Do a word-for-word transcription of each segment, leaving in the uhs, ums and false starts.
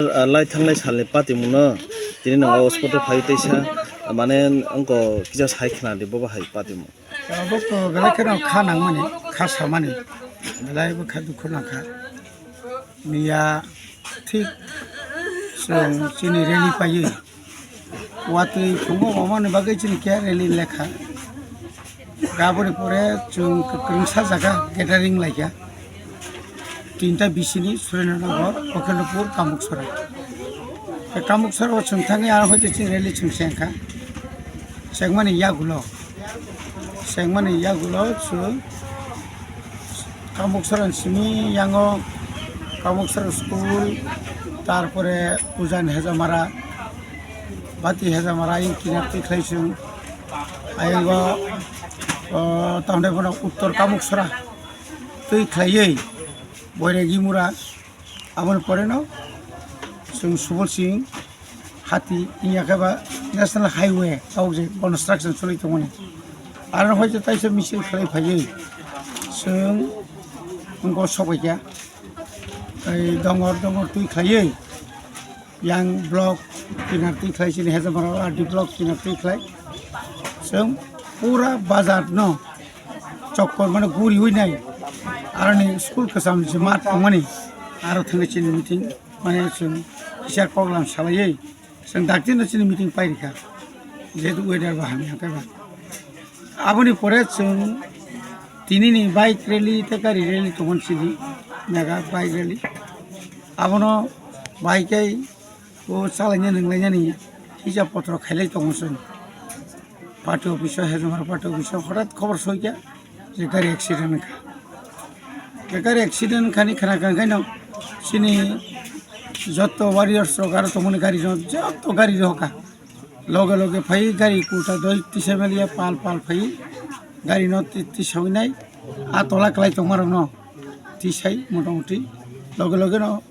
Ah, lai thanglai salni patimungno tini nwng o spot o phai teisa, ah, mane wngkha kisa sai khna di, bobo hai patimung. Abo to belai kheno kha nangmani, kha samani, belai bo kha dukhu nangkha. Miya thik chwng chini rally paiwi watwi phungo omoni bagwi chini khe rally lekha. Aboni pore chwng kwrwngsa jaga gathering laikha. Tinta bisini Surendra Nagar, Kokendopur, Kamuksora. Tei Kamuksora o chwng thangwi aro hoite chini rally chwng chengkha. Chengmani yagulo, chengmani yagulo chwng Kamuksora simi yango Kamuksora school, tarpore Ujan Hejamara, Bati Hejamara, ayang kinar twi khlai chwng. Ayang o, o, tamde bono Uttor Kamuksora twi khlaiwi Boiregi Mura. Aboni pore no chwng Subol Singh Hati wngya khe ba National Highway tabuk je construction choli tongmani. Aro hoite taisa misil khlai phaiwi chwng wngkha sobaikha. Tei dongor dongor twi khlaiwi yang block kinar twi khlai chini Hejamara R D block kinar twi khlai. Chwng pura bazar no chokor mane guriwi nai. Aroni school kwcham se mat tongmani. Aro thangwi chini meeting mane chwng kisa program salaiwi chwng dakti no chini meeting pairikha. Jehetu weather bo hamya khe ba. Aboni pore chwng tini ni bike rally tei gari rally tongmani chini mega bike rally. Abono bike kai o chalaina nanglainani hisa potro khailai tongo chwng. Party office o, Hejamara party office o horat khobor soikha je gari accident wngkha. Je gari accident wngkhani khna kha khaino chini jotto warriors rok aro tongmani gari rok jotto gari rok kha. Loge loge phai gari kuta doi tisa maliya pal pal phai gari no ti-, tisawi nai a tola kwlai tongma rok no tisai motamuti loge loge no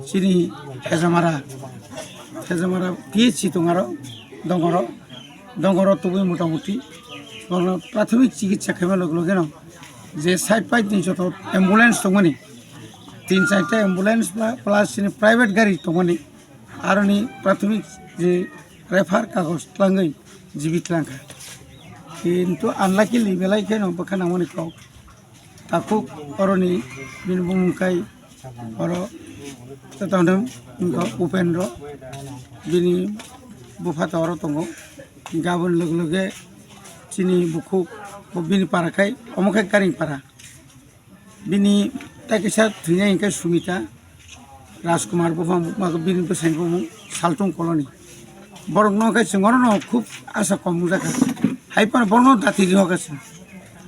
chini Hejamara, Hejamara P H C tong aro dongoro, dongoro tubui motamuti bono prathomik chikitsa khaima loge loge no je side pai tin joto ambulance tongmani tin charta ambulance ba plus chini private gari tongmani aroni prathomik je refer kagoj twlangwi jibi twlangkha. Kintu unluckily belai kheno bwkha nangmani kok. Takhuk oroni bini bumung kai oro totondem wngkha Upendro, bini bupha to oro tongo. Gabon loge loge chini bukhuk bo bini para khai omo khai Karing para. Bini tai kisa thwinai hwnkhe Sumita Rajkumar buphang bini bwsai bumung Saltung Colony. Borok no khe chwng oro no khub asa kom wngjakha. Hai phano borok no dati rihokha chwng.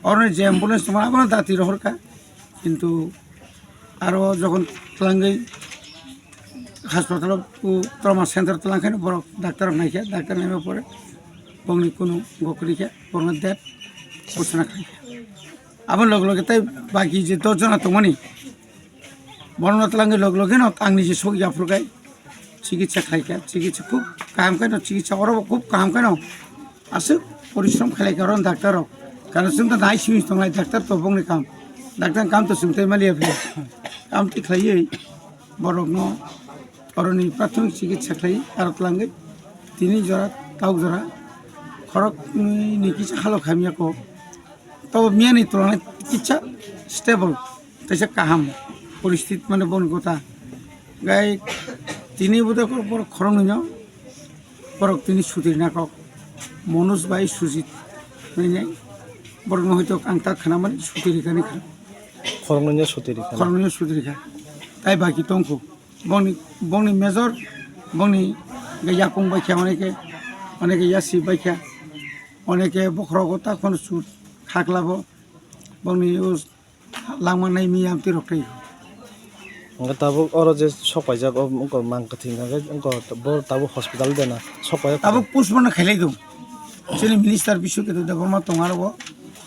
Oro ni je ambulance tongma abono dati rohorkha. Kintu aro jokhon twlangwi hospital o trauma center twlang khe borok doctor rok naikha, doctor naima pore bongni kunu gokri khe borokno death ghosona khlaikha. Abo loge loge tei baki je dos jona tongmani borokno twlangwi loge loge no ang niji sok yaphuru kai chikitsa khlaikha, chikitsa khub kaham khe no chikitsa oro bo khub kaham khe no aswk porishrom khlaikha oro doctor rok, karon chwng to nai simi tongnai doctor to bongni kam, doctor ni kam to chwng tei maliya phai kam twi khlaiwi borokno oroni prathomik chikitsa khlai aro twlangwi tini jora tok jora khoroknwi ni kisa halok hamya kok. Tobo miyani tulana kisa stable, teisa kaham poristhiti mane boni kotha. Gai tini bodo borok khoroknwino borok tini sutri nakok Manoj bai Sujit hinwi borokno hoito ang ta khwnamani sutri rikani kha. Khoroknwino sutri rikha. Khoroknwino sutri rikha. Tai baki tongkhu. Bongni, bongni major, bongni yakung baikha, oneke, oneke yasi baikha, oneke bokhorogo ta khono sut khaklabo, bongni o langma nai mi amtwi rok tei. Hwnkhe tabuk oro je sok paijak, o wngkha mang kwthwi hwnkhe wngkha bo tabuk hospital dena sok paijak. Tabuk postmortem khailai do. Chini minister Biswaketu Debbarma tong aro bo,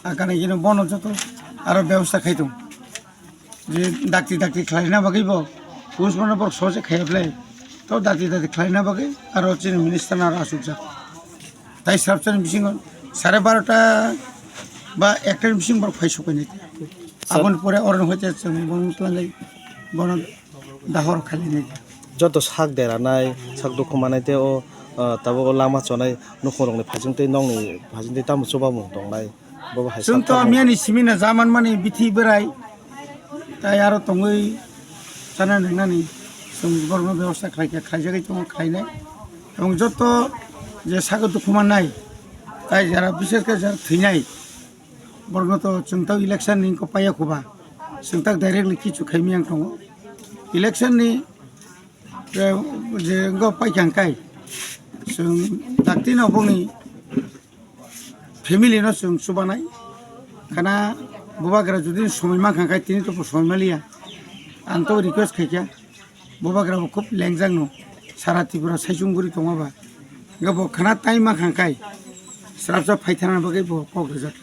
a kanai khe bono joto aro bebosta khai tong. Je dakti dakti khlaina bagwi bo postmortem borok sohose khaiya phlai. To dakti dakti khlaina bagwi aro chini minister no aro achukjak. Tai sabchani bisingo sare barota ba ekta ni bising borok phai sokainai. Sir. Aboni pore oro hoite chwng bono twlangnai bono dahor khalinai. Joto sak deranai, sak dukhu manai tei o, ah, tabuk o lama chonai nukhungrokni phajing tei nokni phajing tei tamo chubamung tongnai, bobo hai Chwng sak to tamo. Miyani simina jamanmani bithi berai, tai aro tongwi chana nwngnani chwng borokno bebosta khlaikha, khlaijagwi tongo, khlainai. Ebong joto je sago dukhu mannai, tai jara bishesh khe jara thwinai, borokno to chwng tao election ni wngkha paiya khuba, chwng tak directly kichu khaimiyang tongo. Election ni je, je wngkha paikha hwnkhe chwng daktino bongni family no chwng chubanai. Khana bubagra jodi somoi mankha hwnkhe tini to somoi maliya. Ang to request khaikha, bubagra bo khub lengjak no, sara Tripura saichung guri tongma ba. Hwnkhe bo khana time mankha hwnkhe srapsa phaithana bagwi bo kok rijak.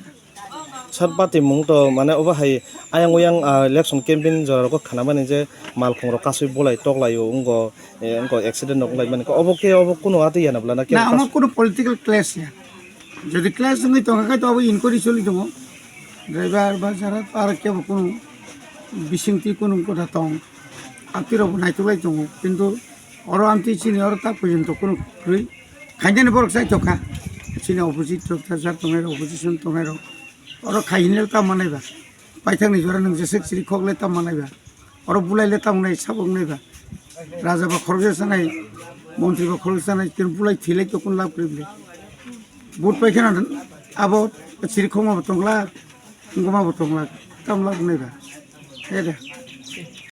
Sir, party mung to mane obo hai ayang oyang, ah, election campaign jora rogo khana mani je malkhung rok kasui bolai toklai o wnggo, eh, wnggo accident rok wnglaimani. Obo khe obo kunu atwi yana bwlana khe Na, kas- omo kunu political clash ya. Jodi clash wngwi tongkha khe to obo inquiry choli tongo. Driver ba jara to aro kebo kunu bisingtwi kunu kota tong. Amtwi rok bo naitoklai tongo. Kintu oro amtwi chini oro ta porjonto kunu kwrwi. Khainani borok chai tokha. Chini opposite rok ta jar tongnai rok, opposition tongnai rok. Oro khainani ta manai ba. Paithakni jora nwng jesek chiri khok le tamo naiba. Oro bulai le tamo nai sabo wngnai ba. Raja ba khoroksa sanai, montri ba khoroksa sanai, ken bulai thilai to kun lab kri bile. But pai khana abo chiri khokma bo tongla, ngoma bo tongla, tam lab wngnai ba. Ede.